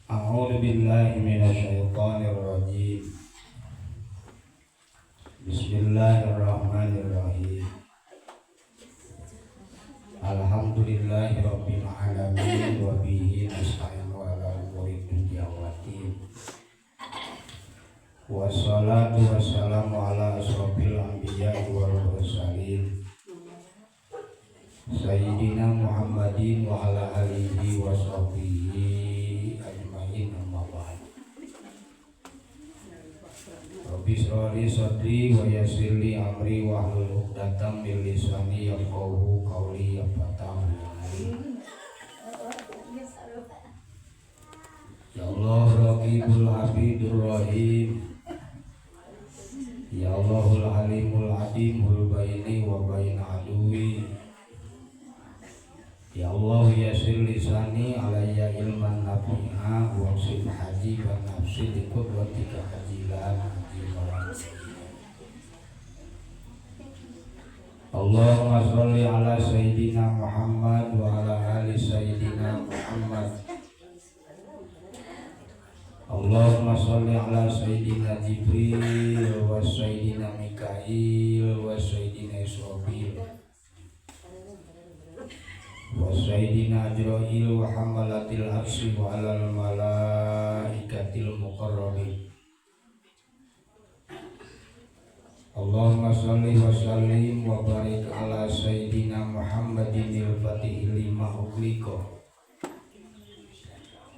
A'udzu billahi minasyaitonir rajim. Bismillahirrahmanirrahim. Alhamdulillahi rabbil alamin wa bihi nasta'inu ala umuri dunya waddin. Wassalatu wassalamu ala asrofil anbiya'i wal mursalin Sayyidina Muhammadin wa ala alihi wa sahbihi ajmain, amma ba'd. Rabbi shrah li sadri wa yassir li amri wahlul 'uqdatam min lisani yafqahu qawli, ya fatahu ya alim. Ya Allah Raqibul Hafidur Rahim. Ya Allahul Alimul Adimul Baini wa Baina Aduwi. Ya Allah, yassir lisani alayya ilman nafi'a wa ksif hajiban nafsi li qudwatika ajilan ajilan. Allahumma sholli ala Sayyidina Muhammad wa ala ali Sayyidina Muhammad. Allahumma sholli ala Sayyidina Jibril wa Sayyidina Mikail wa Sayyidina Israfil wa Sayyidina Ajrail wa hamalatil arsy wa alal malaikatil muqarrabin. Allahumma sholli wa sallim wa barik ala Sayyidina Muhammadinil fatih lima ughliqa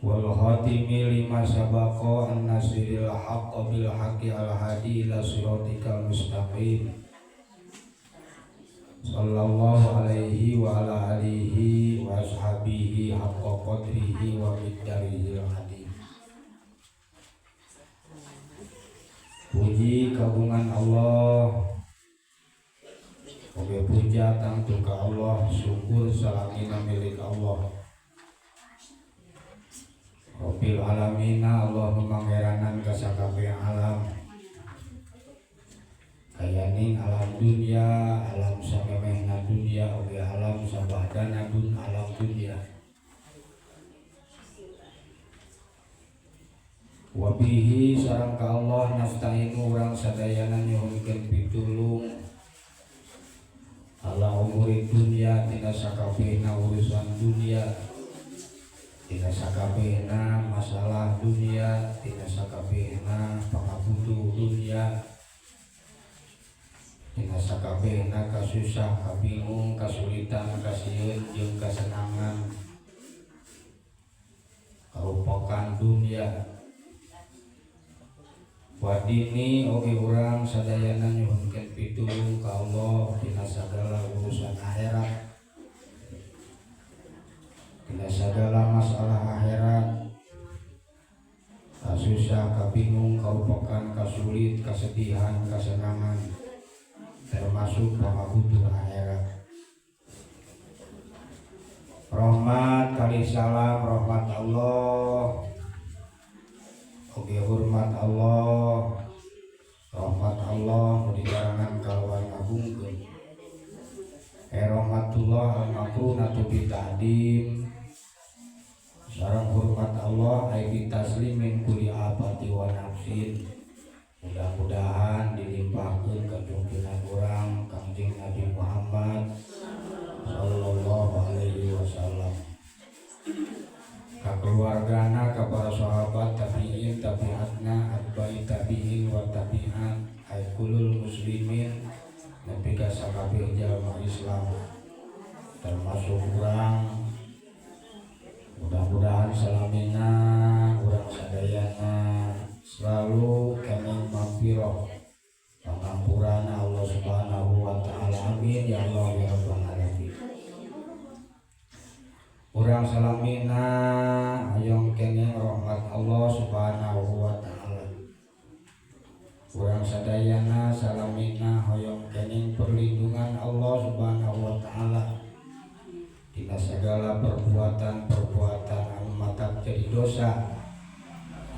wal khatimi lima sabaqa an-nasiril haqqa bil haqqi al hadi ila siratikal mustaqim sallallahu alaihi wa ala alihi wa ashabihi haqqa qadrihi wa miqdarihil azim. Puji kagungan Allah, oge puja tangtu ka Allah, syukur salamina milik Allah Rabbil alamina, Allah memangeranan ka sakabeh alam, kayaning alam dunia, alam samemehna dunia, oge alam sabahdana dun alam dunia. Wabihi sareng ka Allah nasta'inu urang sadayana nyuhunkeun pitulung ala umuri dunia tina sakabehna urusan dunia, tina sakabehna masalah dunia, tina sakabehna pangabutuh dunia, tina sakabehna kasusah, kabingung, kasulitan, kasieun jeung kasenangan karupakan dunia. Wadini oge urang sadayana nyuhunkeun pitulung ka Allah tina sagala urusan akhirat, tina sagala masalah akhirat, kasusah, kabingung, kaupakan, kasulit, kesedihan, kesenangan, termasuk pangabutuh akhirat. Rahmat kali salam rahmat Allah, oge hormat Allah, rahmat Allah nu dibarengan kalawan ngagungkeun. Rahmatullah al-makrunatu bi ta'dim sareng hormat Allah ai bi taslimin kulli afati wa nafsin. Mudah-mudahan dilimpahkeun ka pimpinan urang Kangjeng Nabi Muhammad sallallahu alaihi wasallam, ka keluargana, ka para sahabat, tabi'in, tabi'atna, atba'i tabi'in wa tabi'at, ay kulul muslimin nepi ka sakabeh jalma Islam termasuk urang. Mudah-mudahan salamina urang sadayana selalu kenging magfirah pangampurana Allah Subhanahu wa taala. Amin ya Allah ya rabbal alamin. Urang salamina hayang kenging rahmat Allah Subhanahu wa taala. Urang sadayana salamina hoyong kenging perlindungan Allah Subhanahu wa taala dina segala perbuatan-perbuatan anu matak jadi dosa,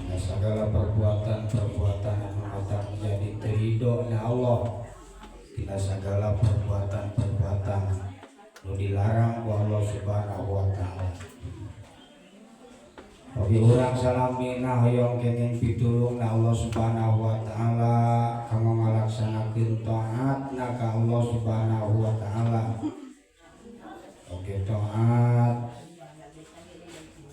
dina segala perbuatan-perbuatan anu matak jadi teu ridho na Allah, dina segala perbuatan-perbuatan nu dilarang ku Allah Subhanahu wa taala. Oge urang salamina hoyong kenging pitulungna Allah Subhanahu wa taala kanggo ngalaksanakeun taatna ka Allah Subhanahu wa taala. Oge taat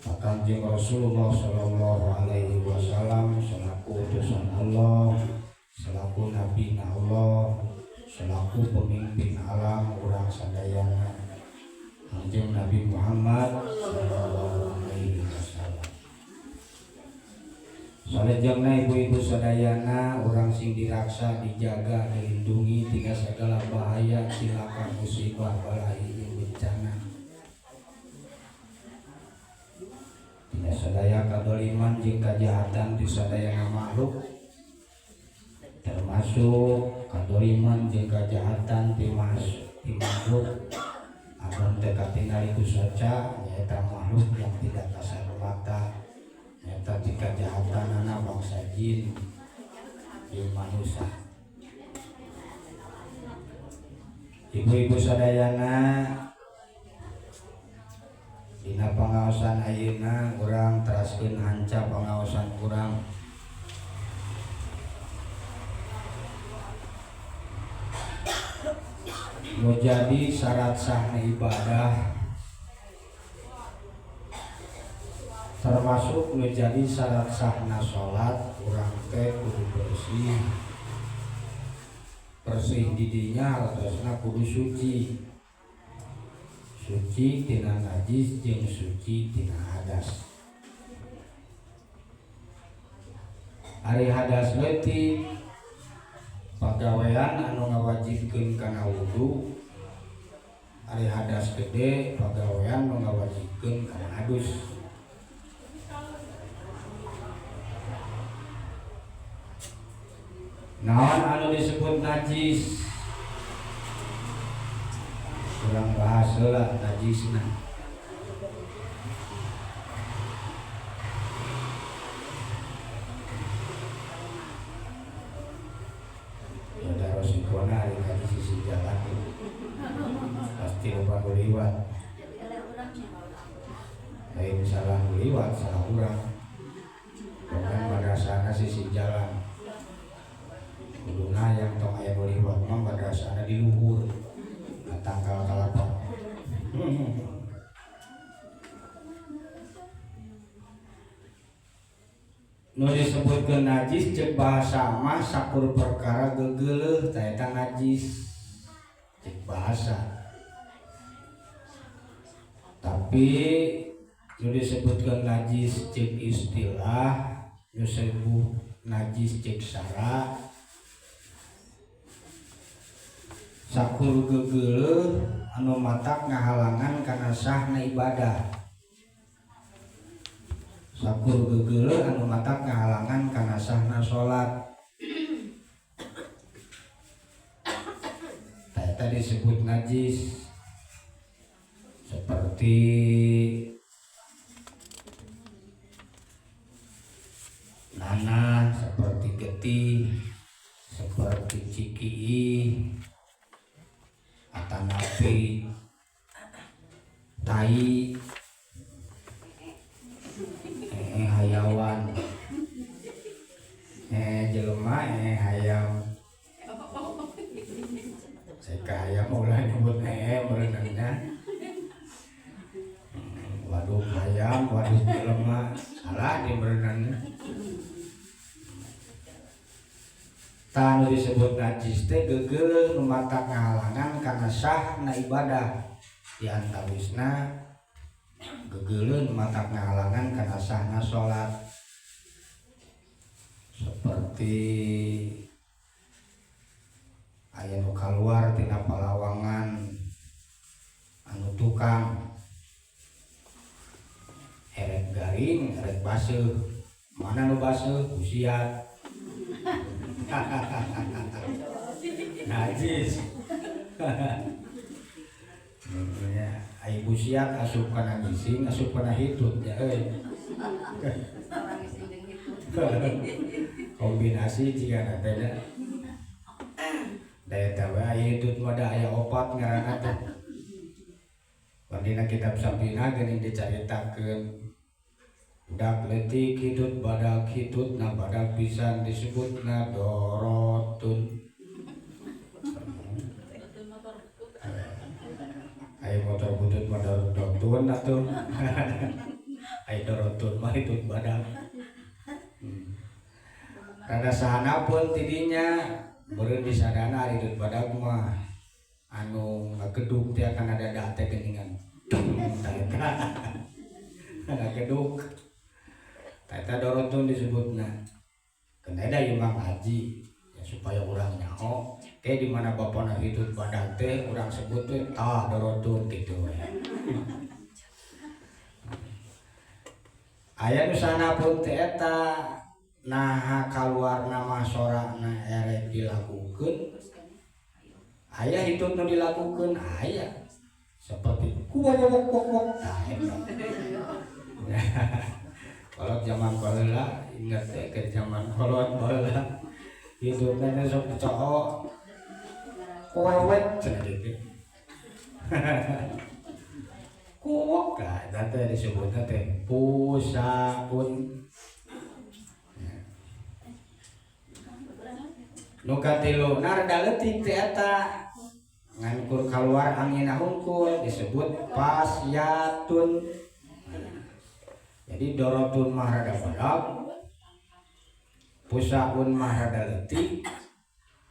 ka Kanjeng Rasulullah sallallahu alaihi wasallam selaku utusan Allah, selaku nabi Allah, selaku pemimpin alam urang sadayana Kanjeng Nabi Muhammad sallallahu alaihi wasallam. Salajengna ibu-ibu sadayana urang sing diraksa, dijaga, dilindungi tina segala bahaya, cilaka, musibah, balahi, jeung bencana. Tina sadaya kadoliman jeung kajahatan di sadayana makhluk, termasuk kadoliman jeung kajahatan ti makhluk anu teu katingali ku soca, nyaeta makhluk yang tidak kasat mata, nyaeta ti kajahatanana bangsa jin jeung manusia. Ibu-ibu sadayana, dina pangaosan ayeuna urang teraskeun hanca pangaosan urang. Nu jadi syarat sahna ibadah, termasuk nu jadi syarat sahna salat, urang teh kudu bersih. Bersih didinya hartosna kudu suci. Suci tina najis jeung suci tina hadas. Ari hadas leutik pagawean anu ngawajibkeun kana wudu, ari hadas gede pagawean anu ngawajibkeun kana adus. Naon anu disebut najis? Kurang bahas heula najisna. Ya darosikona ari ngaji sisi jalan pasti lupa liwat. Lain salah liwat, salah urang. Bukan madrasahna sisi jalan. Kuduna yang tong aya nu liwat mah madrasahna di luhur. Tangkal kalapa. Nu disebutkeun najis ceuk bahasa mah sakur perkara gegeuleuh tah eta najis ceuk bahasa. Tapi nu disebutkeun najis ceuk istilah, nu disebut najis ceuk syara sakur gegeuleuh anu matak ngahalangan kana sahna ibadah. Sakur gegeuleuh anu matak ngahalangan kana sahna salat. Tah eta disebut najis. Seperti nanah, seperti getih, seperti cikii, atanapi tai, hayawan, jelema, hayam. Saya hayam ulah nyebut merenangnya. Waduh hayam, waduh jelema, salah di merenangnya. Tah nu disebut najis teh gegeuleuh nu matak ngahalangan kana sahna ibadah. Di antawisna gegeuleuh nu matak ngahalangan kana sahna salat. Seperti aya nu kaluar tina palawangan anu tukang erek garing, erek baseuh. Mana nu baseuh? Busiat. Najis. Ya, ai busiat asup kana ngising, asup kana hitut ya euy. Kombinasi jika teh nya. Da eta we aya hitut mah da aya opat ngaranna teh. Pandina kitab Safinah geuning dicaritakeun Budak leutik hitut badag hitutna badag pisan disebutna dorotun. Ayo motor butut mah dorotun atuh. Ayo dorotun mah hitut badag. Rada sahana pun tidinya beureun disadana hitut badag mah anu ngageduk teh kana dada teh geuningan. Tah eta. Ngageduk. Eta dorotun disebutna. Kena da ieu mah ngaji ya, supaya urang nyaho ke di mana bapana hitut badag teh urang sebut teh tah dorotun kitu we. Aya nu sana pun teh eta naha kaluarna mah sorana erek dilakukeun. Aya hitut nu dilakukeun aya seperti kuwok wok wok tah eta. Kolot zaman baheula ingat teh ke zaman kolot baheula hidupna teh sok dicokok kuwewet cenah kitu. Kuwok tah eta teh disebutna teh pusaun. Nu katiluna rada leutik teh eta ngan kur kaluar anginna hungkul disebut pasyatun. Jadi dorotun mah rada badag, pusaun mah rada leutik,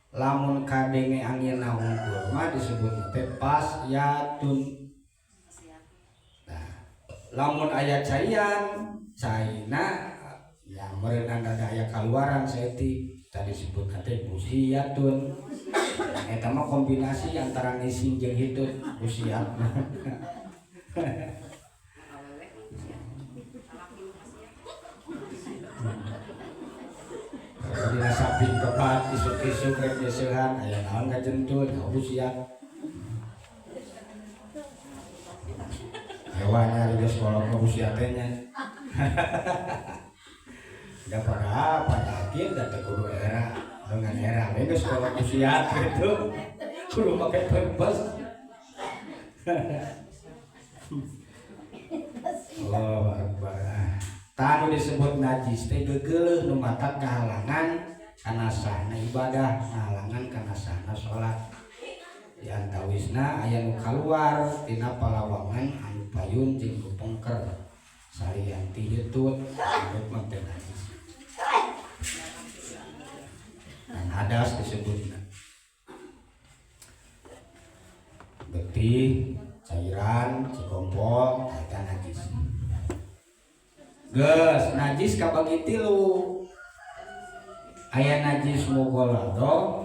lamun kadenge anginna hungkul mah disebut teh pasyatun. Nah, lamun aya caian, caina ya meureun rada aya kaluaran saeutik tadi disebut teh busiyatun. Eta mah kombinasi antara ngising jeung hitut busiat. Dina sapi kepat isuk-isuk rek nyeusehan aya naon kajentul busiat. Hewan nya geus kolot mah busiat teh nya. Da pada yakin da teu kudu era dengan era we geus kolot busiat gitu. Kudu make pempes. Allahu akbar. Tanu disebut najis teh gegeuleuh nu matak kahalangan kana sahna ibadah, kahalangan kana sahna salat. Di antawisna aya nu kaluar tina palawangan anu payun jeung nu pengker salian ti hitut disebut mah teh najis. Dan hadas disebutna. Getih, cairan, cikompol eta najis. Geus najis kabagi tilu. Aya najis mughalladhah,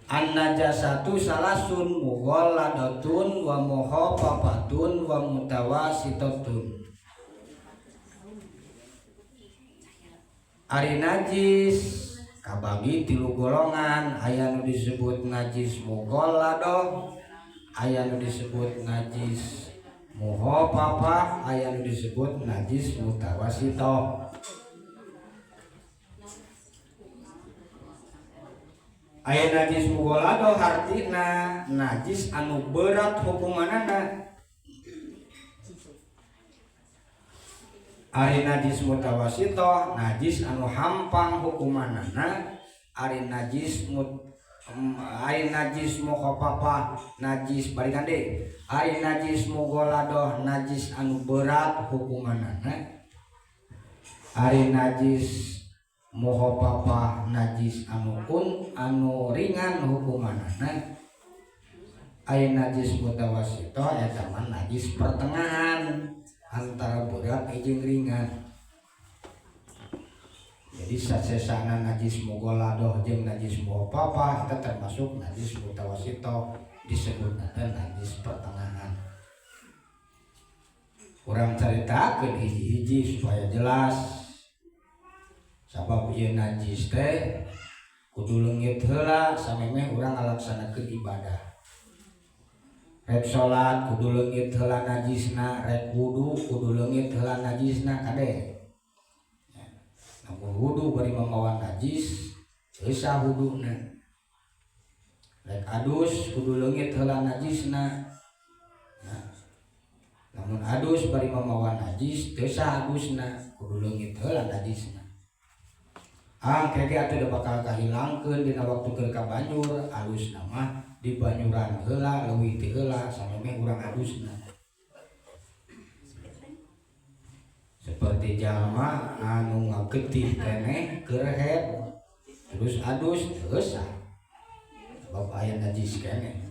an najasatu salasun mughalladatun wa mukhaffafatun wa mutawasitatun. Ari najis kabagi tilu golongan, aya nu disebut najis mughalladah, aya nu disebut najis mukhafafah, aya nu disebut najis mutawasithah. Aya najis mughalladah hartina najis anu berat hukumanana. Ari najis mutawasithah najis anu hampang hukumanana. Ari najis ari najis mukhafafah najis balikan deui. Ari najis mughalladah najis anu berat hukumanana. Ari najis mukhafafah najis anu kun anu ringan hukumanana. Ari najis mutawasithah eta mah najis pertengahan antara berat jeung ringan. Jadi sasesana najis mughalladah jeung najis mukhafafah eta termasuk najis mutawasithah, disebutna teh najis pertengahan. Urang caritakeun hiji-hiji supaya jelas. Sabab ieu najis teh kudu leungit heula samemeh urang ngalaksanakeun ibadah. Rek salat kudu leungit heula najisna, rek wudu kudu leungit heula najisna kade. Lamun wudu bari mamawa najis, teu sah wuduna. Rek adus kudu leungit heula najisna. Nah, lamun adus bari mamawa najis teu sah adusna, kudu leungit heula najisna. Ah kege atuh da bakal kahilangkeun dina waktu keur ka banjur, alusna mah di banyuran heula leuwih ti heula samemeh urang adusna. Seperti jalma anu ngagetih keneh keur head terus adus teu sah sebab aya najis keneh.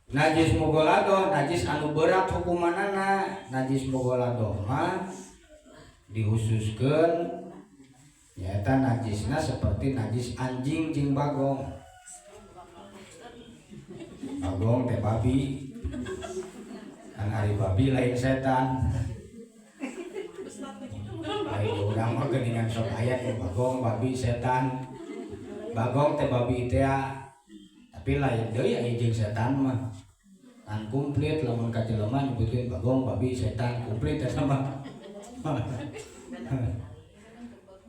Najis mughaladzah, najis anu berat hukumanana. Najis mughaladzah mah dihususkeun nyaeta najisna seperti najis anjing jeung bagong. Bagong teh babi. Kan ari babi lain setan. Lain urang mah geuningan sok aya nu bagong babi setan. Bagong teh babi teh tapi lain deui aya jeung setan mah. Kan komplit lamun ka jelema nyebutkeun bagong babi setan komplit eta mah.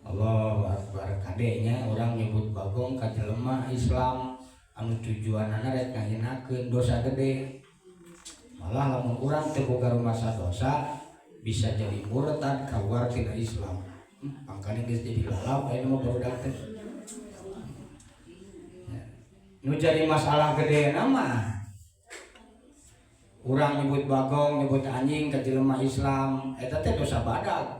Allahu akbar kadenya urang nyebut bagong ka jelema Islam anu tujuanana rek ngahinakeun dosa gede. Malah lamun urang teu boga rumasa dosa bisa jadi murtad keluar tina Islam. Mangkane geus jadi lalap ayeuna mah barudak teh. Nu jadi masalah gede nama urang nyebut bagong nyebut anjing ka jelema Islam eta teh dosa badag.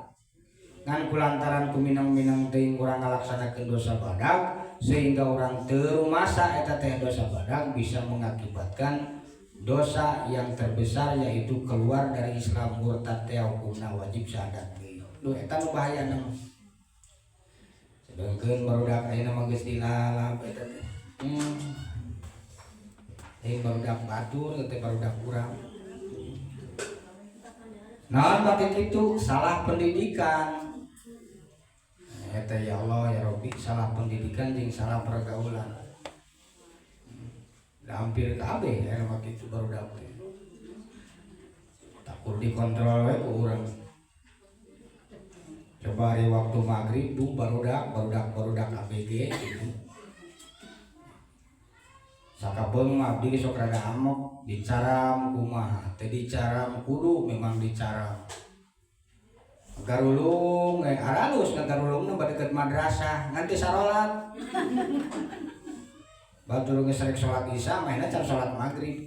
Ngan kulantaran ku minang-minang teuing urang ngalaksanakeun dosa badag sehingga urang teu rumasa eta teh dosa badag bisa mengakibatkan dosa yang terbesar yaitu keluar dari Islam, murtad teh hukumna wajib syahadat deui. Duh eta nu bahaya mah. Sedengkeun barudak ayeuna mah geus dilalap eta teh. Barudak batur teh barudak urang. Naon batin itu salah pendidikan. Eta ya Allah ya Rabbi, salah pendidikan jeung salah pergaulan. Hampir kabeh aya mah kitu barudak teh. Takur dikontrol we ku urang. Coba hari waktu maghrib bu barudak ABG gitu. Sakapeung mah abdi sok rada amok dicaram kumaha teh dicaram kudu memang dicaram. Garulung aralus ngagarulungna bade deket madrasah nganti sarolat. Batur geus rek salat isya mainna can salat maghrib.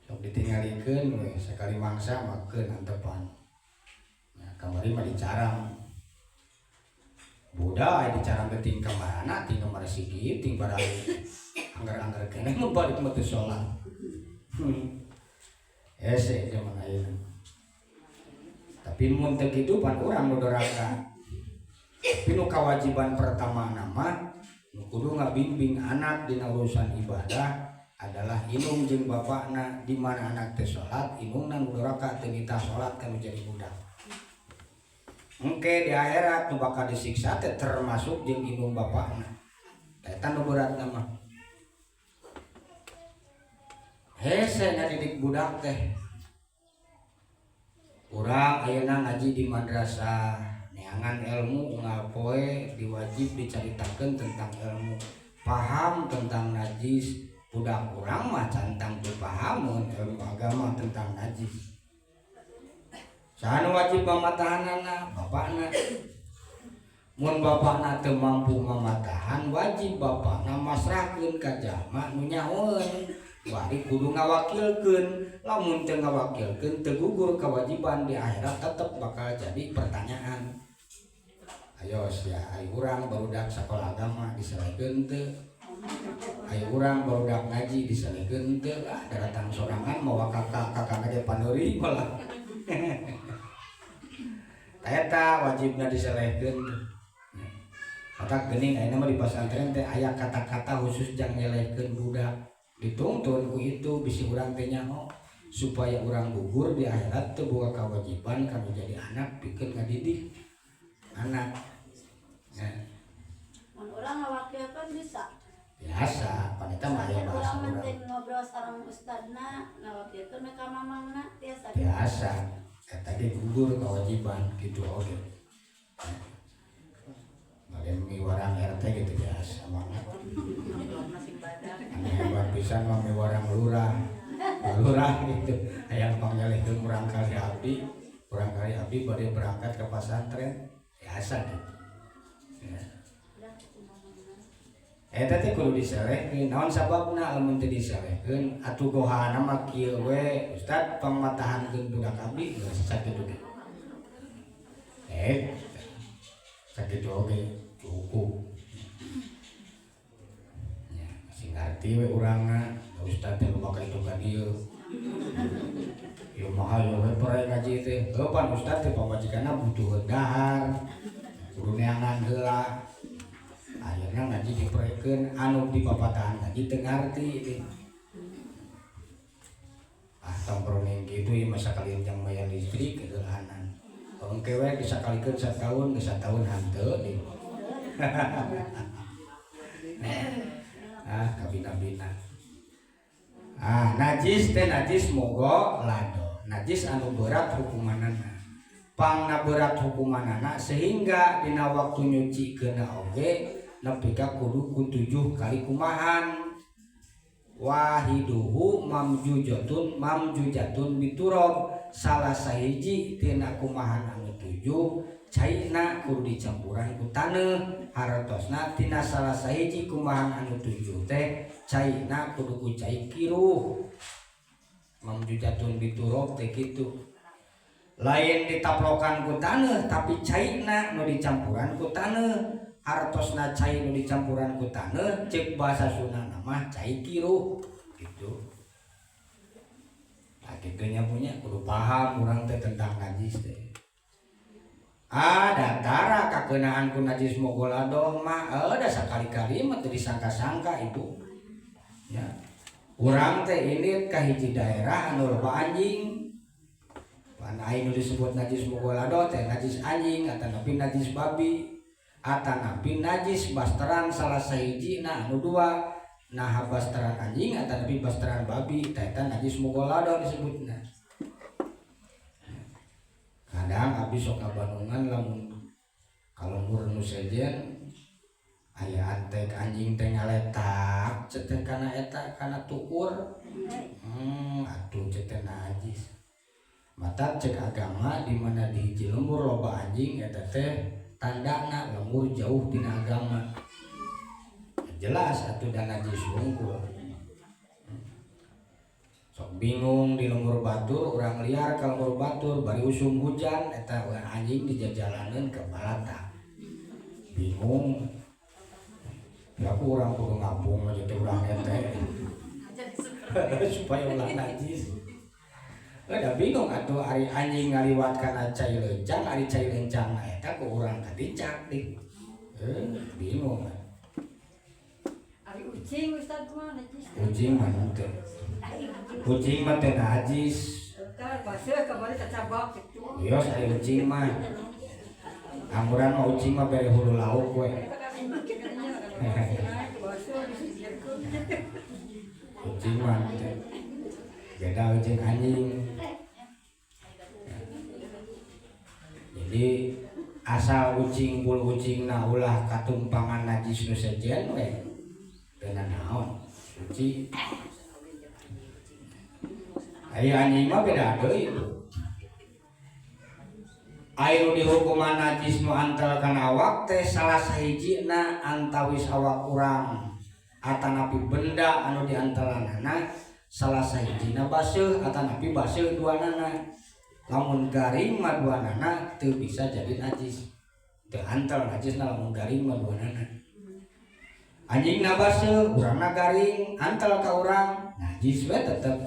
Sok ditingalikeun we sakali mangsa makeun antepan. Nah, kamari mah dicaram. Budak dicaram teh ting kamarana, ting kamar sigi, ting barang anggar-anggar keneh mah balik mah teu salat. Hese zaman ayeuna. Tapi mun teu kitu pan urang nu doraka. Tapi nu kawajiban pertama nama nu kudu ngabimbing anak dina urusan ibadah adalah indung jeung bapakna. Di mana anak teh salat, indungna nu doraka teu nitah salat kan jadi budak. Engke di akhirat nu bakal disiksa teh termasuk jeung indung bapakna. Eta nu beratna mah. Hese ngadidik budak teh. Urang ayeuna ngaji di madrasah, neangan ilmu unggal poe diwajib dicaritakeun tentang ilmu, paham tentang najis. Budak urang mah cantang teu paham ilmu agama tentang najis. Saha nu wajib mamatahanana? Bapakna. Mun bapakna teu mampu mamatahan, wajib bapakna masrahkeun ka jalma nu nyahoeun. Wari kudu ngawakilkeun. Lamun teu ngawakilkeun teu gugur kewajiban di akhirat tetep bakal jadi pertanyaan. Ayo sia, ai urang barudak sakola agama diselekeun teu? Ai urang barudak ngaji diselekeun teu? Ah daratang sorangan mawa kakak, kakak ge pandeuri malah. Eta wajibna diselehkeun. Maka geuning ayeuna mah di pasantren teh aya kata-kata khusus jang nyelehkeun budak. Dituntun ku itu bisi urang teh nyaho supaya urang gugur di akhirat teu boga kewajiban kanu jadi anak pikeun ngadidik anak. Ya. Mun urang ngawakilkeun bisa. Biasa, paneta mah aya bahasa urang. Urang ngobrol sareng ustadna, ngawakilkeun ka mamangna biasa. Biasa. Eta ge gugur kewajiban gitu oge. Balen miwarang RT gitu biasa banget. Pisan mah miwarang lurah. Lurah gitu. Hayang pangyalihkeun murangkalih abdi bade berangkat ke pesantren. Biasa gitu. Ya. Eta teh kudu diselehkeun. Naon sababna lamun teu diselehkeun atuh gohana mah kieu we, Ustad pangmatahankeun budak abdi geus sakitu ge. Sakitu oge cukup. Ya, masih ngarti we urangna, Ustad teh loba ka itu ka dieu. Ieu mah hayo we pere ngaji teh. Heuh pan Ustad teh pamajikanna butuh dahar. Kudu neangan heula. Akhirnya ngaji diperekeun anu di papatahan ngaji teu ngarti teh. Ah tong peroning kitu ieu mah sakalian jang mayar listrik keheulaanan. Engke we disakalikeun sataun geus sataun hanteu deui. Ah kabina-bina. Ah najis teh najis mughalladhah. Najis anu berat hukumanana. Pangna berat hukumanana sehingga dina waktu nyucikeunna oge nepi ka kudu ku 7 kali kumahan. Wahiduhu mamjujatun mamjujatun biturab, salah sahiji tina kumahan anu 7 caina kudu dicampuran ku taneuh, hartosna tina salah sahiji kumahan anu 7 teh caina kudu ku cai kiruh. Mamjujatun biturab teh kitu. Lain ditaplokan ku taneuh tapi caina nu dicampuran ku taneuh. Hartosna cai nu dicampuran ku taneuh ceuk bahasa Sunda mah cai kiruh gitu. Nah kitu nya punya kudu paham urang teh tentang najis teh. Ah datara kakeunaan ku najis mughalladhah mah da sakali-kali mah teu disangka-sangka ibu. Ya. Urang teh ini ka hiji daerah anu loba anjing. Pan aya nu disebut najis mughalladhah teh najis anjing atanapi najis babi atanapi najis basteran salah sahijina anu dua, nah basteran anjing atanapi basteran babi teh eta najis mughalladhah disebutna. Kadang abdi sok kabandungan lamun ka lembur nu sejen aya antek anjing teh ngaletak cek teh kana eta kana tukur. Atuh cek teh najis. Mata cek agama di mana di hiji lembur loba anjing eta teh tandana lembur jauh tina agama. Jelas atuh da najis wungkul. Sok bingung di lembur batur, urang liar ka lembur batur bari usum hujan eta anjing dijajalaneun ke balata. Bingung. Ya aku urang kudu ngapung aja teh urang ete. Supaya ulah najis. Da bingung atuh ari anjing ngaliwat kana cai leuncang, ari cai leuncang na eta ku urang kadicak dih. Bingung. Ari ucing Ustaz mah najis. Ucing mah henteu. Ucing mah teh najis. Kan baseuh kamari cacabak kitu. Iya, ari ucing mah. Angguran mah ucing mah bere hulu lauk we. Ucing mah teh. Beda ucing anjing. Jadi asal ucing bulu ucing na ulah katumpangan najis nu sejen we. Teu naon suci. Aya anjing mah beda deui. Aya nu dihukuman najis nu antel kana awak teh salah sahijina antawis awak urang atanapi benda anu diantelanana salah sahijina baseuh atanapi baseuh duanana. Lamun garing mah duanana teu bisa jadi najis. Teu antel najisna lamun garing mah duanana. Anjingna baseuh, urangna garing, antel ka urang, najis we tetep.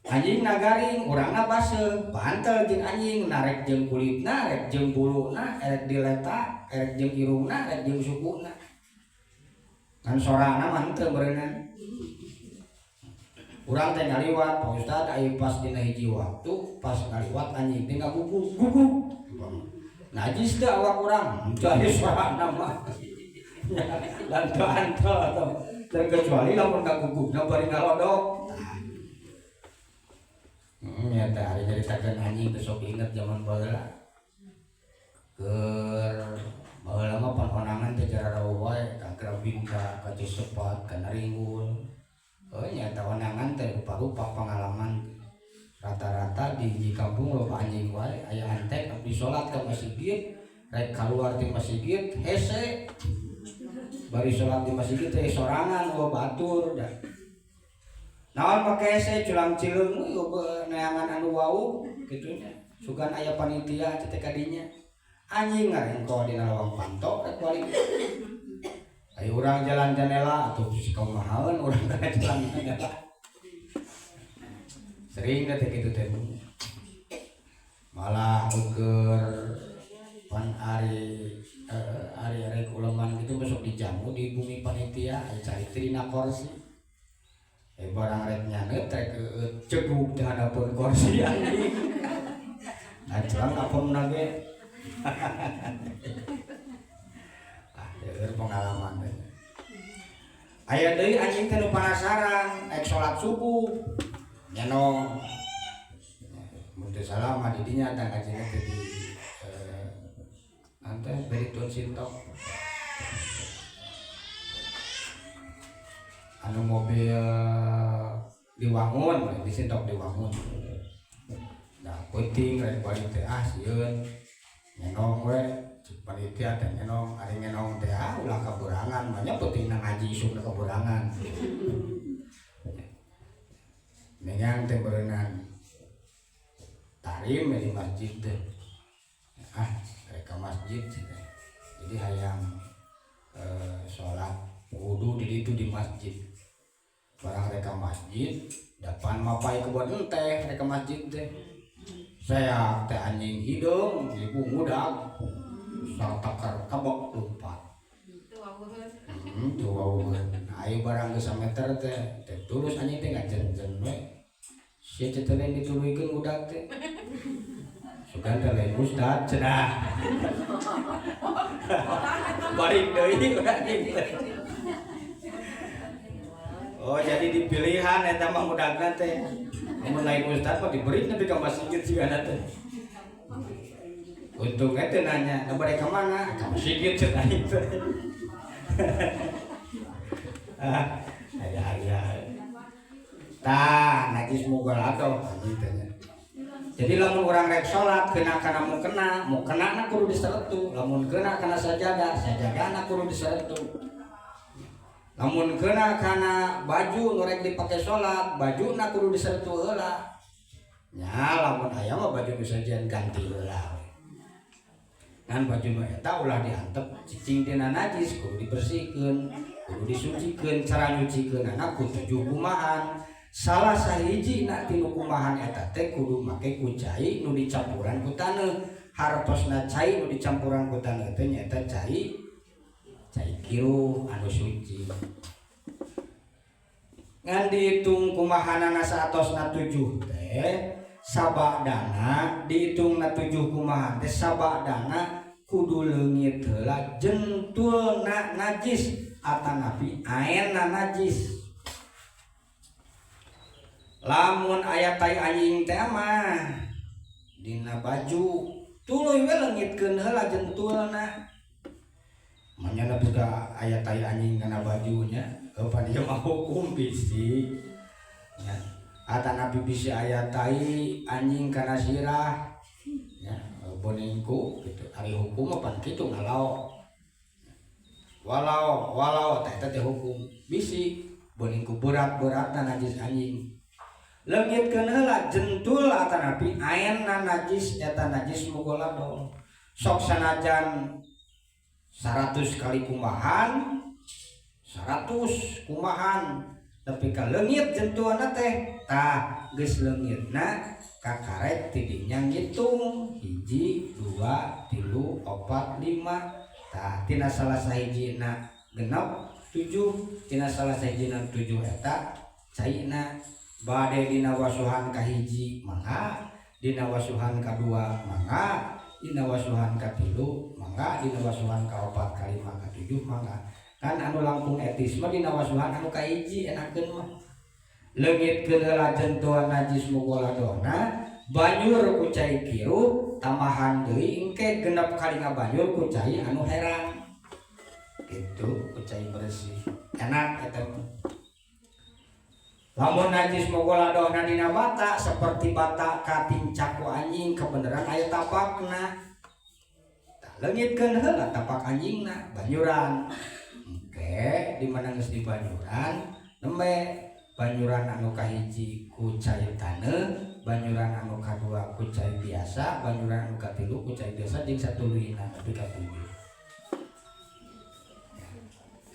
Anjingna garing, urangna baseuh, pantel jeung anjing, narek jeung kulitna, rek jeung buluna, erek dileta, erek jeung irungna, erek jeung sukuna. Kan sorana mah henteu beureunan. Urang teh ngaliwat, Pak Ustad aya pas dina hiji waktu, pas ngaliwat anjing teh ngaguguk, guguk. Najis teh awak urang, henteu aya sorana mah. Dan teu antel atau terkecuali lamun kagugukna bari ngalodok. Ya teh ari nyaritakeun anjing teh sok inget zaman baheula. Keur Baheula mah pan onangan teh jararauh wae ka Grabinda, ka Cisepat, ka Naringgul. Heuh nya eta onangan teh rupa-rupa pengalaman. Rata-rata di hiji kampung loba anjing wae, aya antek abdi salat ka masjid, rek kaluar ti masjid hese. Bari salat di masjid teh sorangan eueuh batur da. Naon make hese culang cileung we neangan anu wau kitu nya. Sugan aya panitia teh kadinya. Anjing ngarengko dina lawang panto rek balik. Ayo urang jalan jendela atuh si kumahaeun urang kana jalan jendela. Sering teh kitu teh. Malah ukur pan ari ari rek uleman gitu masuk dijamu di bumi panitia aya cari trina kursi. Barang rek nyaneut rek ceguk teh handapeun kursi anjing. Nah, apem ge. Ah, ieu pengalaman teh. Aya deui anjing teh nu penasaran rek salat subuh. Nyenong. Mun teu salah mah di dinya tah ngajina teh di ante Beritun Sintok. Anu mobil diwangun, di Sintok diwangun. Nah, penting rek balik teh ah sieun. Nyenong we cek panitia teh nyenong, ari nyenong teh ah ulah kaburangan, banyak pentingna ngaji isukna kaburangan. Nengang teh berenang tarim di masjid teh. Ah, rek ka masjid teh. Jadi hayang salat wudu di ditu di masjid. Barang rek ka masjid, depan mapai kebon enteh rek ka masjid teh. Saya teh anjing hidung, ibu ngudag, satakar kabok lompat. Tuh wawuheun. Ayo barang geus sameter teh, teh tulus anjing teh ngajen-jen we. Sia teh lain dituluykeun ngudag teh. Sugan teh lain ustad cenah. Balik deui anjing teh. Oh, jadi dipilihan eta mah ngudagna teh. Mun lain ustad mah diberi nepi ka masjid sigana teh. Untungnya teh nanya, "Nu bade ka mana?" Ka masjid cenah itu. Ah, aya aya. Tah, najis mughaladzah anjing teh nya. Jadi lamun urang rek salat kena kana mukena na kudu diseretu. Lamun kena kana sajadah, sajadahna kudu diseretu. Lamun kena kana baju nu rek dipake salat, bajuna kudu diseretu heula. Nya lamun aya mah baju nu sajian ganti heula. Ngan baju nu eta ulah diantep cicing tina najis kudu dibersihkeun, kudu disucikeun, cara nyucikeunana ku 7 kumahan. Salah sahiji na tinu kumahan eta teh kudu make ku cai nu dicampuran ku taneuh. Hartosna cai nu dicampuran ku taneuh teh nyaeta cai cai kiruh anu suci. Ngan dihitung kumahanana saatosna 7 teh sabadana dihitungna 7 kumahan teh sabadana kudu leungit heula jentulna najis atanapi aenna najis. Lamun aya tai anjing teh mah dina baju tuluy we leungitkeun heula jentulna. Manyana buka aya tai anjing kana bajunya, heuh pan ieu mah hukum bisi. Nya atanapi bisi aya tai anjing kana sirah. Nya boningku kitu. Ari hukum mah pan kitu ngalao. Walau walau teh eta teh hukum bisi boningku berat-beratna najis anjing. Leungitkeun heula jentul atanapi aenna najis eta najis mughaladzah. Sok sanajan 100 kali kumahan, 100 kumahan nepi ka leungit jentulna teh tah geus leungitna kakarek tidinya ngitung 1 2 3 4 5 tah tina salah sahijina genep 7 tina salah sahijina 7 eta caina bade dina wasuhan kahiji mangga dina wasuhan kadua mangga dina wasuhan katilu mangga dina wasuhan kaopat kalima katujuh mangga. Kan anu langkung etis mah dina wasuhan anu kahiji enakeun mah leungitkeun heula jentuan najis mughaladzahna Banjur ku cai kiruh, tambahan deui engke 6 kali ngabanjur ku cai anu herang. Gitu, ku cai bersih. Enak eta mah. Lamun najis mugholadhohna dina bata, seperti bata katincak ku anjing, kebenaran aya tapakna. Tah, leungitkeun heula tapak anjingna, banyuran. Engke di mana geus dibanyuran, nembe banyuran anu kahiji ku cai taneuh, banyuran anu kadua ku cai biasa, banyuran anu katilu ku cai biasa jeung satuluyna nepi ka 7.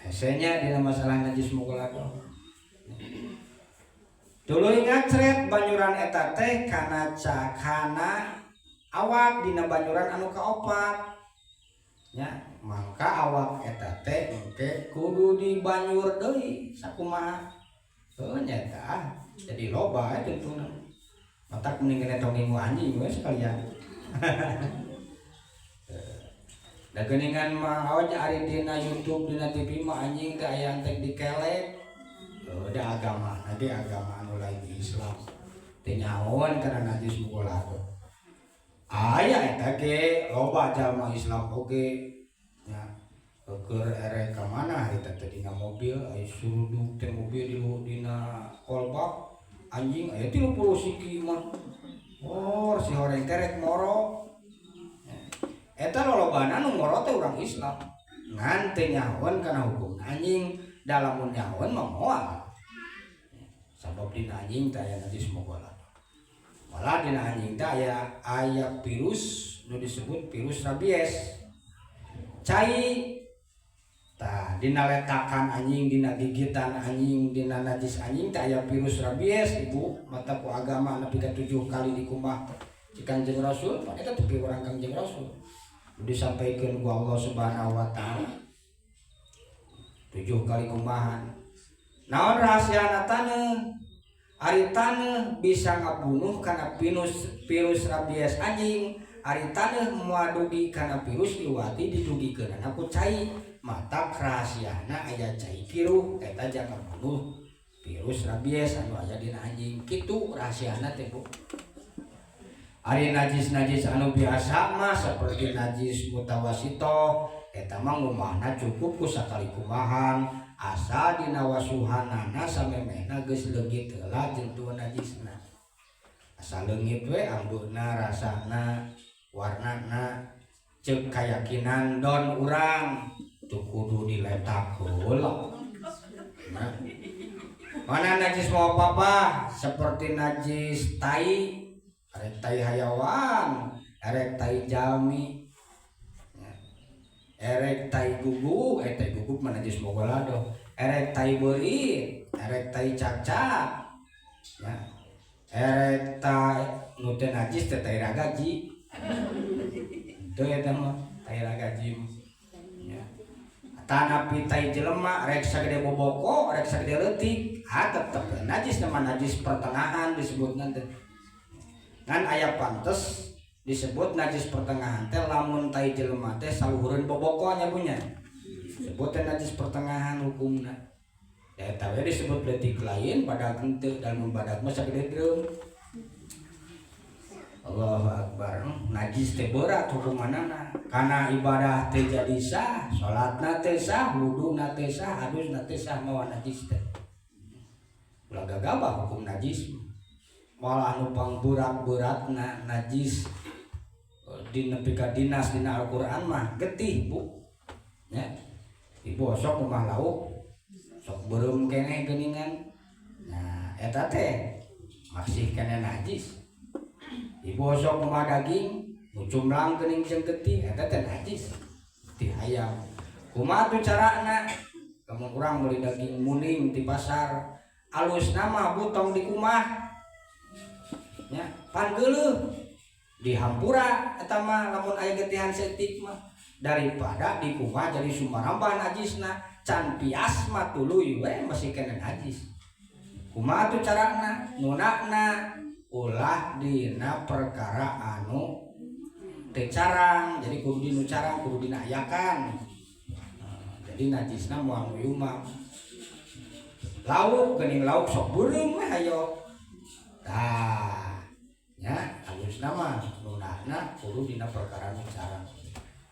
Hesenya dina masalah najis mugholadhoh. Tuluy ngacret banyuran eta teh kana cakana awak dina banyuran anu kaopat. Nya, mangka awak eta teh engke kudu dibanyur deui sakumaha. Heuh, nya eta jadi loba tentuna. Matak mending kena tong ngingu anjing we sekalian. Da geuningan mah aweut ari dina YouTube, dina TV mah anjing teh aya teh dikelek. Udah agama, nanti agama anu lain Islam. Teu nyahoan kana najis mugholadhoh. Aya eta ge loba jalma Islam oge nya, keur erek ka mana harita teh dina mobil aya suruduk teh mobil di dina kolbak anjing aya 30 siki mah. Oh, si horeng teh rek moro. Eta lolobana nu moro teh urang Islam. Ngan teu nyahoan kana hukum anjing, da lamun nyahoan mah moal. Sabab dina anjing teh aya najis mugholadhoh. Malah dina anjing teh aya virus nu disebut virus rabies. Cai tah dina letakan anjing, dina gigitan anjing, dina najis anjing teh aya virus rabies, Ibu. Mata ku agama nepi ka 7 kali dikumbah ci Kangjeng Rasul, pan eta teh urang Kangjeng Rasul. Disampaikan ku Allah Subhanahu wa taala 7 kali kumbahan. Naon rahasiana taneuh? Ari taneuh bisa ngabunuh kana virus rabies anjing, ari taneuh moal dugi kana virus liwati didugikeunana ku cai. Matak rahasiana aya cai kiruh eta jang ngabunuh virus rabies anu aya dina anjing. Kitu rahasiana teh, Bu. Ari najis-najis anu biasa mah seperti najis mutawasito eta mah ngumahna cukup ku sakali kumahan, asal dina wasuhanana samemehna geus leungit heula jentu najisna. Asal leungit we ambeuna, rasana, warnana, ceuk kayakinan don urang teu kudu diletak heula. Nah, mana najis mau apa? Seperti najis tai, erek tai hayawan, erek tai jalmi, erek tai guguk, tai guguk mah najis mugholadhoh, erek tai beurit, erek tai cakcak, ya, erek tai nu teu najis teh tai ragaji. Teu eta mah tai ragaji mah. Ya. Tanapi tai jelema rek sagede boboko, rek sagede leutik, ah tetep najis nama najis pertengahan disebutna teh. Ngan aya pantes disebut najis pertengahan teh lamun tai jelema teh saluhureun boboko nya punya. Sebut teh najis pertengahan hukumna. Ya eta we disebut leutik lain badag henteu, lamun badag mah sagede drum. Allahu Akbar. Najis teh berat hukumanana. Karena ibadah teh jadi sah, salatna teh sah, wuduna teh sah, adusna teh sah mawa najis teh. Ulah gagabah hukum najis. Malah anu pangberat-beratna najis di nepi ka dinas dina Al-Qur'an mah getih, Bu. Nya. Ibu sok rumah lauk sok beureum keneh geuningan. Nah, eta teh masih keneh najis. Ibu sok rumah daging nu cumlang geuning jeung getih eta teh najis. Getih ayam. Kumaha tuh carana? Lamun urang meuli daging muning di pasar, alusna mah Bu tong dikumah. Nya, pan geuleuh dihampura eta mah lamun aya getihan saeutik mah daripada dikumbah jadi sumarambah najisna, can pias mah tuluy we masih kena najis. Kumaha tuh carana? Nunakna ulah dina perkara anu teu carang, jadi kudu dinu carang, kudu dina ayakan. Nah, jadi najisna moal muyumang. Lauk geuning lauk sok beureum we hayo. Tah, nya Najisna mah nundana kudu dina perkara nu carang.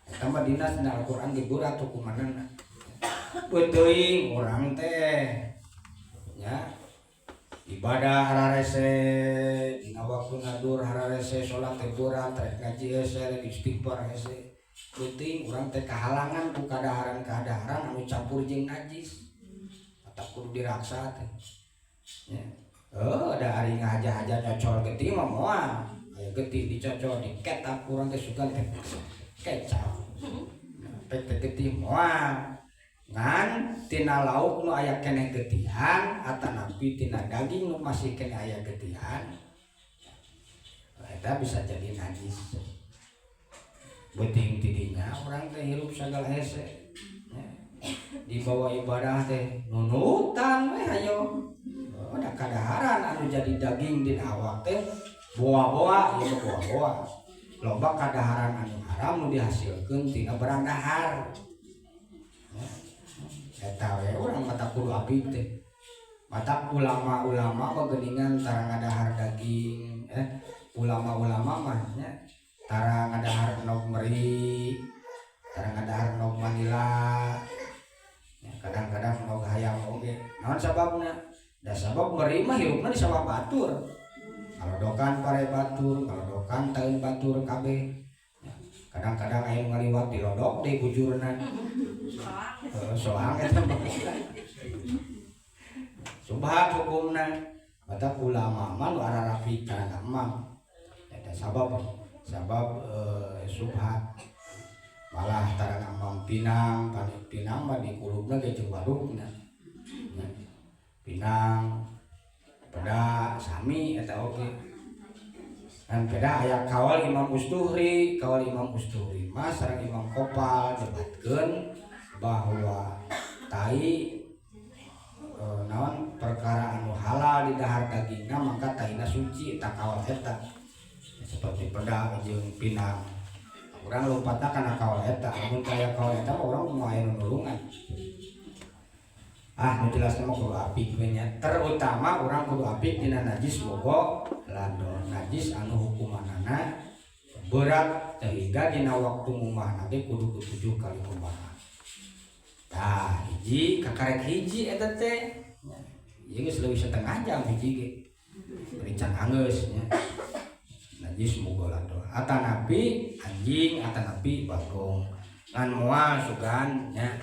Eta mah dina dina Al-Qur'an ge berat hukumanana. Beuteung urang teh nya ibadah hararese dina waktu nadur, hararese salat teh berat, rek ngaji hese, rek istighfar hese. Beuteung urang teh kahalangan ku kadaharan-kadaharan anu campur jeung najis atau kudu diraksa teh nya. Oh, ada hari ngahaja-haja nyocol getih mah moal. Aya getih dicocol diketap urang teh sugan teh kecap. Pek teh getih moal. Ngan tina lauk nu aya keneh getihan atanapi tina daging nu masih keneh aya getihan eta bisa jadi najis. Beuting tidinya urang teh hirup sagala hese. Ya. Dibawa ibadah teh nunutan we hayo. Oh, da kadaharan anu jadi daging dina awak teh boa-boa ieu mah boa-boa. Loba kadaharan anu haram nu dihasilkeun tina barang dahar. Ya. Eta we urang mata kudu apik teh. Mata ulama-ulama mah geuningan tara ngadahar daging, ulama-ulama mah nya tara ngadahar endog meri, tara ngadahar endog manila. Ya, kadang-kadang endog hayam oge. Naon sababna? Da sabab meri mah hirupna di sawah batur. Ngalodokan pare batur, ngalodokan taeun batur kabeh. Ya, kadang-kadang aya nu ngaliwat dilodok deui bujurna. Heeh, soang eta mah. Subhat hukumna. Matak ulama mah nu ararapi kana emam. Eta sabab sabab subhat. Malah tara ngamam pinang, panik pinang mah dikulubna ge jeung wadukna. Ya. Pinang, peda sami eta oge. Kan peda aya kaul Imam Ustuhri, kaul Imam Ustuhri mah sareng Imam Kopal nyebatkeun bahwa tai naon perkara anu halal di dahar dagingna maka taina suci eta kaul eta. Seperti peda jeung pinang. Urang lompatna kana kaul eta, lamun kaya kaul eta mah urang moal aya nu nulungan. Ah, nu jelas mah kudu apik we nya. Terutama urang kudu apik dina najis mughalladhah, najis anu hukumanana berat sehingga dina waktu ngumahna ge kudu 7 kali kumaha. Tah, hiji kakarek hiji eta teh. Ieu geus leuwih setengah jam hiji ge. Beri can anggeus nya. Najis mughalladhah. Atanapi anjing, atanapi bagong. Ngan moal sugan nya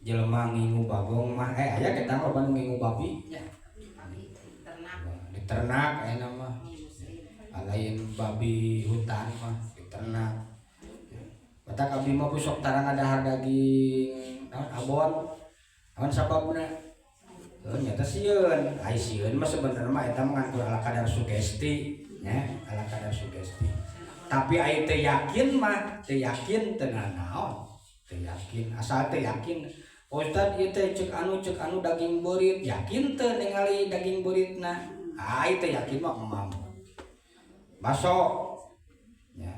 jelema ngingu bagong mah aya kita mah loba nu ngingu babi nya. Ternak. Di ternak aya mah. Lain babi hutan mah diternak. Matak abdi mah sok tara ngadahar daging naon abon. Naon sababna? Heuh nyata sieun. Ai sieun mah sebenarnya mah eta mah ngan ala kadar sugesti nya, ala kadar sugesti. Tapi ai teu yakin mah, teu yakin teu naon. Teu yakin, asal teu yakin. Ustad ieu teh cek anu daging beurit, yakin teu ningali daging beuritna? Ai teu yakin mah emam. Baso nya.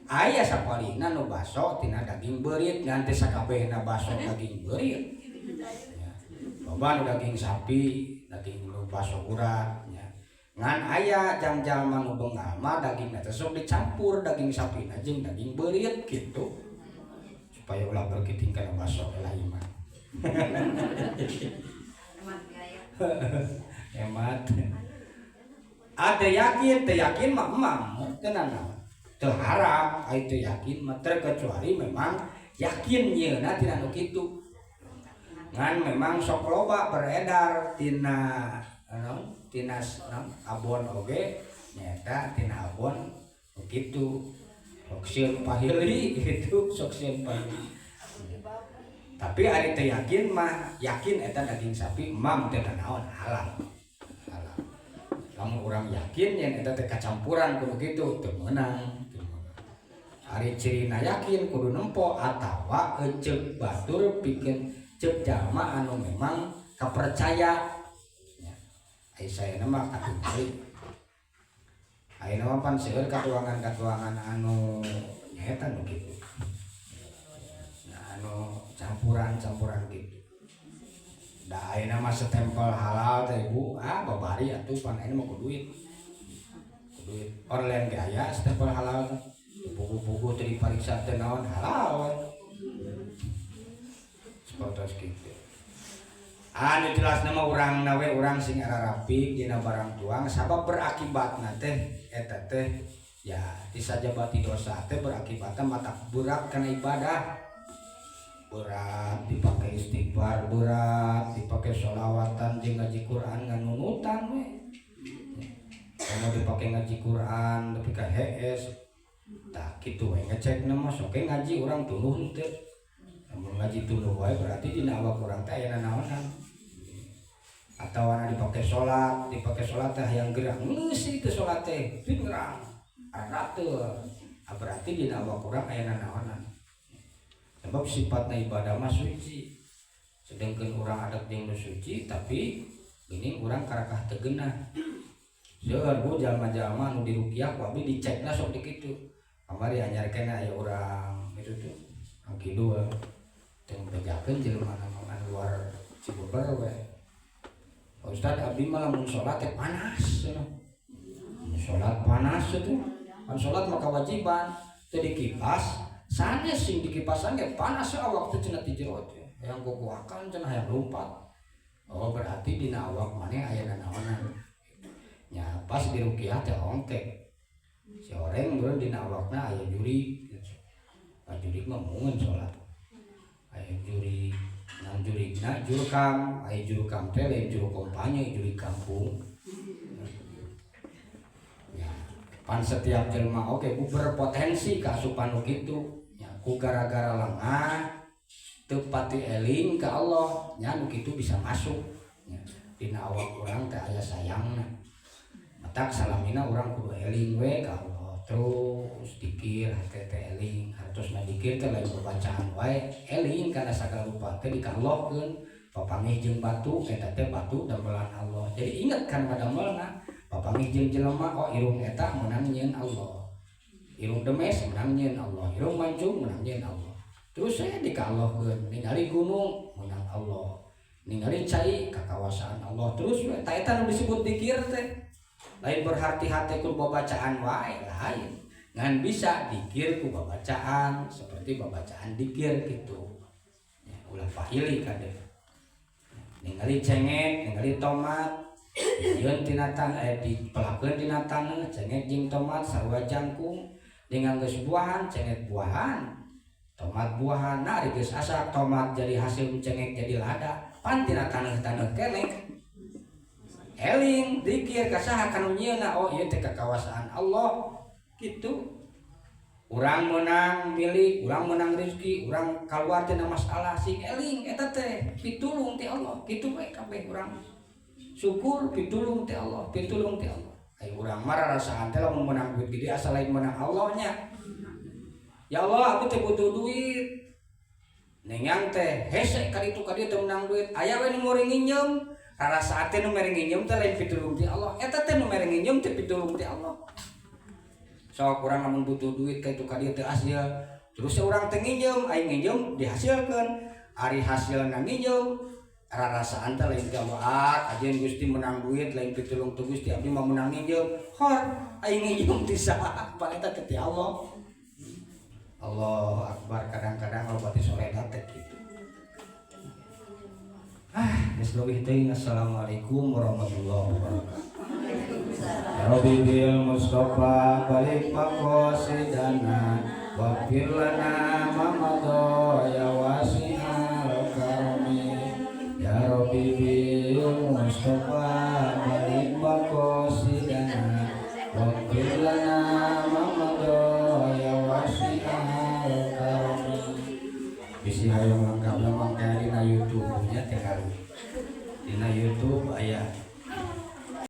Aya sapalihna nu baso tina daging beurit ngan teu sakabehna baso daging beurit. Ya. Loba nu daging sapi, daging nu baso urat nya. Ngan aya jang-jalma nu bengal mah dagingna teh sok dicampur daging sapina jeung daging beurit gitu. Supaya ulah berkiting kana baso lah ieu mah. Hemat biaya. Hemat. Ada yakin, teu yakin mah emam, teu nanaon. Teu haram, ai teu yakin mah terkecuali memang yakin nyeuna tina nu kitu. Ngan memang sok loba beredar tina naon, tina naon abon oge nyaeta tina abon nu kitu. Sok sieun pahili gitu, sok sieun pahili. Tapi ari teu yakin mah, yakin eta daging sapi emam teu nanaon halal. Halal. Lamun urang yakin yen eta teh kacampuran kudu kitu teu meunang, teu meunang. Ari cirina yakin kudu nempo atawa ceuk batur pikeun ceuk jalma anu memang kapercaya. Ya. Ai saena mah katingali. Ayeuna mah pan seueur katuangan-katuangan anu nyaeta nu kitu. Nah, anu campuran-campuran gitu. Da ayeuna mah stempel halal teh Ibu, ah babari atuh pan ayeuna mah ku duit. Ku Duit online ge aya stempel halal, buku-buku teu dipariksa teh naon, halal we. Seperti kitu. Anu jelas nama urang nawe urang sing rapi dina barang tuang, sabab berakibatna teh eta teh ya disajabati dosa teh berakibatna mata berat karena ibadah, berat dipakai istighfar, berat dipakai sholawatan jeung ngaji Quran, nganunutan we. Kalau dipakai ngaji Quran tapi ka hees tah kitu we. Ngecek nama sok ngaji urang tunduh henteu. Lamun ngaji tunduh wae, berarti dina awak urang teh aya nanaonan. Atau anu dipakai sholat, dipakai sholat teh hayang gerak, geus itu sholat teh pingrang teu. Ah, berarti dina awak urang aya nanaonan, sebab sifatna ibadah mah suci, sedangkan urang adat jeung nu suci, tapi gini urang karakah teu geunah. Seueur, Bu, jalma-jalma anu diruqyah ku abdi dicekna sok di kitu. Kamari anyar keneh aya urang itu tuh anu kidul, teu bejakeun jelema anu luar Cibeber we. "Pak Ustad, abdi mah lamun sholat teh panas," cenah. Sholat panas itu kan sholat mah kewajiban, teu dikipas sanes, sing dikipasan ge panas awak teh cenah, ti jero teh hayang gogoakan cenah, hayang lompat. Oh, berarti dina awak maneh aya nanaonan nya. Pas diruqyah teh ongkek si oreng meureun dina awakna aya jurig gitu. Ah, jurig mah mungeun sholat aya jurig nang jurigna jurkam, aya jurkam teh lain juru kampanye, jurig kampung ya. Pan setiap jelema oke, Bu, berpotensi kaasupan nu kitu nya, ku gara-gara lengah, teu pati eling ka Allah nya, nu kitu bisa masuk nya. Dina awak urang teh aya sayangna, matak salamina urang kudu eling we ka Allah, terus dikir hate teh eling. Hartosna dikir teh lain bacaan wae, eling kana sagala rupa teh dikalohkeun. Papanggih jeung batu, eta teh batu damelan Allah, jadi inget kan padamelna. Papanggih jeung jelema, oh, irung eta meunang nyieun Allah, irung demes meunang nyieun Allah, irung mancung meunang nyieun Allah. Terus saya dikalohkeun, ningali gunung meunang Allah, ningali cai kakawasaan Allah, terus we. Tah, eta nu disebut dikir teh lain berarti hate ku babacaan wae, lain, ngan bisa dikir ku babacaan seperti babacaan dikir gitu ya, ulah pahili kade. Ningali cengek, ningali tomat, dijieun tina tanah, eh, dipelakeun tina taneuh. Cengek jeung tomat sarua jangkung dengan geus buahan, cengek buahan, tomat buahan. Nah, ari geus asak tomat jadi hasil, cengek jadi lada, pan tina taneuh-taneuh keneh. Eling dikir ka saha, kanu nyieunna, oh, ieu teh kakawasaan Allah gitu. Urang menang milik, urang menang rezeki, urang keluar tina masalah, sing eling eta teh pitulung ti Allah. Kitu we kabeh urang syukur pitulung ti Allah, pitulung ti Allah. Ai urang mah rarasaan teh lamun menang duit gede asa lain menang Allah nya. "Ya Allah, aku teh butuh duit." Nengang teh hese ka ditu ka dieu teh menang duit, aya we nu mere nginjem. Rarasaan teh nu mere nginjem teh lain pitulung ti Allah, eta teh nu mere nginjem teh pitulung ti Allah. Sok urang lamun butuh duit ka itu ka dieu teu hasil, terus urang teh nginjem, aing nginjem dihasilkeun. Ari hasilna nginjem, rarasaan teh lain ti Allah. Ah, kajian Gusti menang duit lain pitulung tu Gusti, abdi mah menang nginjem. Hor aing nginjem ti saha? Pan eta teh ti Allah. Allah Akbar, kadang-kadang loba ti soledat teh kitu. Ah, geus leuwih teuing. Assalamualaikum warahmatullahi wabarakatuh. Ya Rabbi bil Mustafa baligh maqasidana waghfir lana ma madha ya wasi'al karami. Ya Rabbi bil Mustafa baligh maqasidana waghfir lana ma madha ya wasi'al karami. Bisi hayang lengkap mangka dina YouTube nya teh kali. Dina YouTube aya.